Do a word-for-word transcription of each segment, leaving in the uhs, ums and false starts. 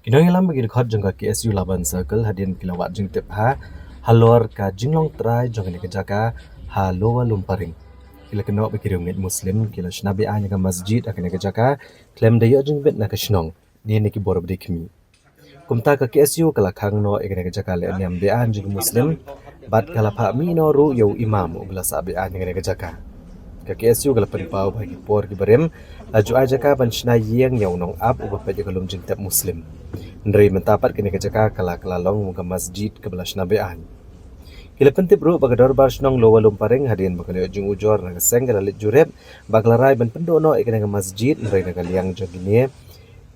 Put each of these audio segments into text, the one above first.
Ki nongïalam bad ki dkhot jong ka K S U Laban Circle hadien ki la wad jingtip ha halor ka jinglong trai jong kane ka jaka ha Lower Lumparing. Ki la kynnoh ba ki riewngeit Muslim ki la shna be-aiñ ïa ka masjid ha kane ka jaka khlem da ïoh jingbit na ka shnong ne na ki bor ba dei khmih. Kumta ka K S U ka la khang noh ïa kane ka jaka lehniam be-aiñ jong ki Muslim bad ka la phah mih noh ruh ïa u imam uba la sah be-aiñ ïa kane ka jaka. Ka K S U ka la pynpaw ba ha ki por kiba rim la ju ai jaka ban shna ïing ïa u nongap uba peit ïa ka lum jingtep Muslim. Hynrei mynta pat kane ka jaka ka la kylla long kum ka masjid kaba la shna be-aiñ. Ki la pyntip ruh ba ka Dorbar Shnong Lower Lumparing hadien ba ka la ïoh jingujor na ka seng ka la leit jurip ba ka la rai ban pynduh noh ïa kane ka masjid, hynrei na ka liang jong kine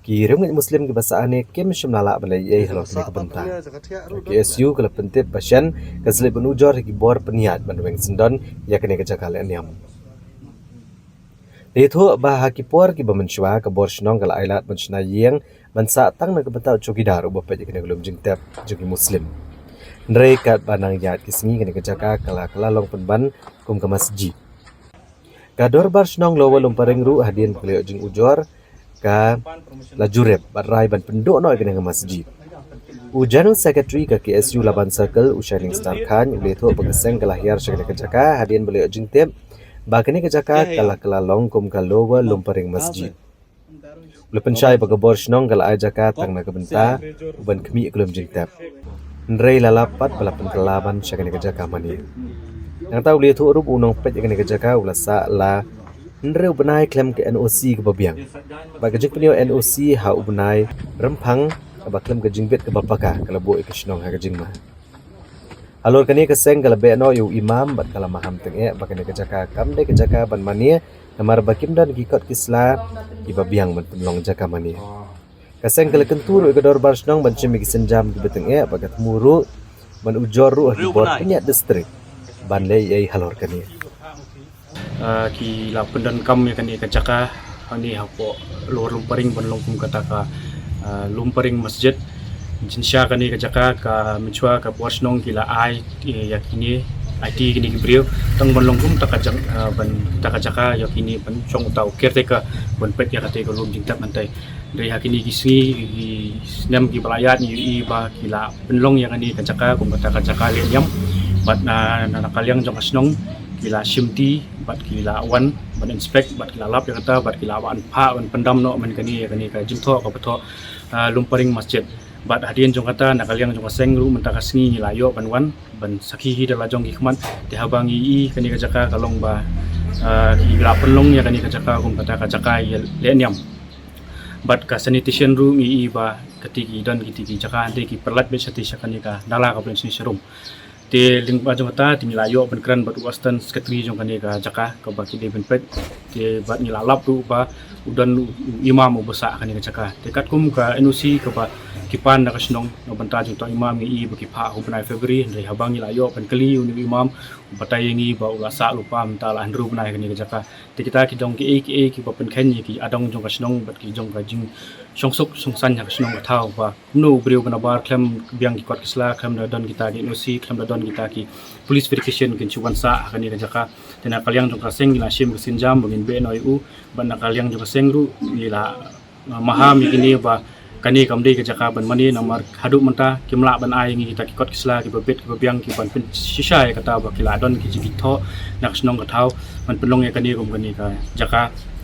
ki riewngeit Muslim kiba sah hangne kim shym la lah ban leh ei ei halor kane ka bynta. Ka K S U ka la pyntip ba shen ka sa leit ban ujor ha ki bor pynïaid ban weng syndon ïa kane ka jaka lehniam. La ïathuh ba ha ki por kiba mynshuwa ka bor shnong ka la ai lad ban shna ïing ban sah tang na ka bynta u chowkidar uba peit ïa kane ka lum jingtep jong ki Muslim. Hynrei katba nang ïaid ki sngi kane ka jaka ka la kylla long pynban kum ka masjid. Ka Dorbar Shnong Lower Lumparing ruh hadien ba ka la ïoh jingujor ka la jurip bad rai ban pynduh noh ïa kane ka masjid. U General Secretary ka K S U Laban Circle, u Shining Star Khan, u la ïathuh ba ka seng ka la hiar sha kane ka jaka hadien ba la ïoh jingtip ba kane ka jaka ka la kylla long kum ka Lower Lumparing Masjid. U la pynshai ba ka bor shnong ka la ai jaka tang na ka bynta u ban khmih ïa ka lum jingtep. Hynrei la lap pat ba la pynkylla ban sha kane ka jaka mane. Nangta u la ïathuh ruh ba u nongpeit ïa kane ka jaka u la sah la hynriew bnai khlem ka N O C kaba biang. Bad ka jingpynion N O C ha u bnai Rymphang kaba khlem ka jingbit kaba paka ka la buh ïa ka shnong ha ka jingma. Halor kane ka seng ka la beh noh ïa u imam bad ka la maham tyngeh ba kane ka jaka kam dei ka jaka ban mane namar ba kim don ki kot ki sla kiba biang ban pynlong jaka mane. Ka seng ka la kyntu ruh ïa ka Dorbar Shnong ban shim ïa ki sienjam kiba tyngeh bad ka thmu ruh ban ujor ruh ha ki bor pynïaid district ban leh ei ei halor kane. Ah, ki la pyndonkam ïa kane ka jaka hangne hapoh Lower Lumparing ban long kum kata ka, ah, Lumparing Masjid. Jingshisha kane ka jaka ka mynshuwa ka bor shnong ki la ai, eh, ïa kine, aiti kine ki briew tang ban long kum kata ka jaka, ah, ban kata ka jaka ïa kine ban shong uta u caretaker ban peit ïa kata ka lum jingtep mynta. Dei ha kine ki sngi ki snem kiba la ïaid ngi ïohi ba ki la pynlong ïa kane ka jaka kum kata ka jaka lehniam bad na, na, na ka liang jong ka shnong ki la shim ti bad ki la wan ban inspect bad ki la lap ïa kata bad ki la wan phah ban pyndam noh man kane ïa kane ka jingthoh kaba thoh, ah, Lumparing Masjid. Bad hadien jong kata na ka liang jong ka seng ruh mynta ka sngi ngi la ïoh ban wan ban sakhi hi da la jong ki khmat te haba ngi ïohi kane ka jaka ka long ba, ah, ki la pynlong ïa kane ka jaka kum kata ka jaka ïa lehniam. Bad ka sanitation ruh ngi ïohi ba kata ki don kata ki jaka hynrei ki pynlait beit shatei sha kane ka nala kaba don shane sharum. Te lyngba jong kata te ngi la ïoh ban kren bad u assistant secretary jong kane ka jaka kaba ki dei ban peit. Te bad ngi la lap ruh ba u don u, u imam uba sah kane ka jaka. Te katkum ka N O C kaba ki pan na ka shnong na bynta jong uta u imam ngi ïohi ba ki phah ha u bnai February hynrei haba ngi la ïoh ban kylli ïa une u imam u batai ïa ngi ba u la sah lypa mynta la hynriew bnai kane ka jaka. Te kita ki dong kiei kiei kiba pynkheiñ ïa ki adong jong ka shnong bad ki jong ka jingshongsuk shongsaiñ ha ka shnong ka thaw ba kumno u briew ba nabar khlem biang ki kot ki sla, khlem da don kita ki N O C, khlem da don kita ki police verification kin shu wan sah ha kane ka jaka. Te na ka liang jong ka seng ngi la shim ka sienjam ba ngin beh noh ïa u bad na ka liang jong ka seng ruh ngi la, ah, maham ïa kine ba kane kam dei ka jaka ban mane namar haduh mynta kim lah ban ai ïa ngi kita ki kot ki sla kiba bit kiba biang kiban pynshisha ïa kata ba ki la don ki jingthoh na ka shnong ka thaw ban pynlong ïa kane kum kane ka jaka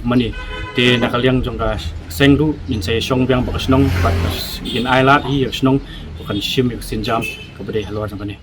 mane. Te na ka liang jong ka seng ruh ngin sa ïashong biang bad ka shnong bad ngin ai lad hi ïa ka shnong ba kan shim ïa ka sienjam kaba dei halor jong kane.